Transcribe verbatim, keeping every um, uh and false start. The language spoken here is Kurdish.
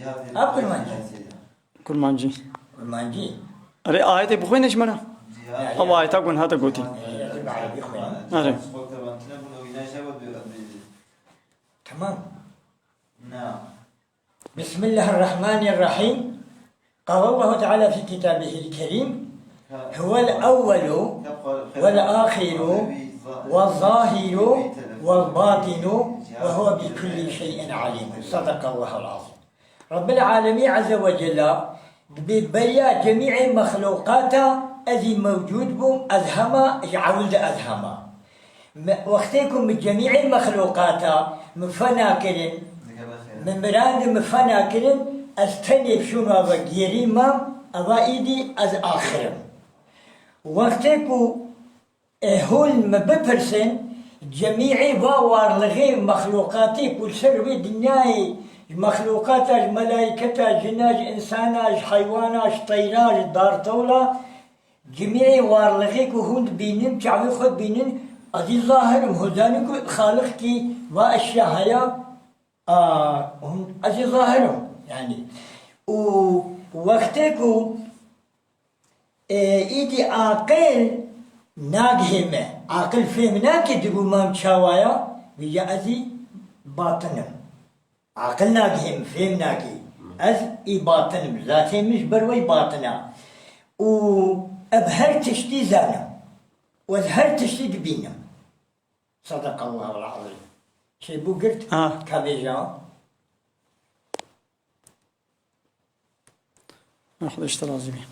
Ev kurmancî. Kurmancî. Kurmancî. Erê, ayetê bixwîne ji me re. Ew ayeta ku hate gotî. Erê. Tamam. بسم الله الرحمن الرحيم. قال الله تعالى في كتابه الكريم: هو الأول والآخر والظاهر والباطن وهو بكل شيء عليم. صدق الله العظيم. Rabbul Alemîn Azze ve Celle dibê beriya cemîê mexlûqata ez î mewcûd bûm, ez hema ji ewil de ez hema. Me, wextê ku min cemîê mexlûqata min fena kirin, min mirandê min fena kirin, ez tenê şûna ve gêrî mam, eva îdî ez axirim. Wextê ku e, hûn min bipirsin, cemîê va warlixê mexlûqatê ku li ser wê dinyayê, ji mexlûqata, ji melayketa, jina, ji însana, ji heywana, ji teyra, ji dartewla, cemîê warlixê ku hûn dibînin, çavê xwe dibînin, ez î zahir im, hûn zanîn ku Xaliqkî va eşya heye, a, hûn, ez î zahir im, yanî. Û wextê ku E, îdî aqil nagihê me. Aqil fêm nake, digû mam çawa ya, vêca ez î batin im. Aqil nagihê min, fêm nake. Ez î batin im. Zatê min ji ber wê batin e. Û ez her tiştî zanim. Û ez her tiştî dibînim. Sadaqallahul azîm. Çêbû girt, ha, ka vêja. Xwedê ji te razî bî.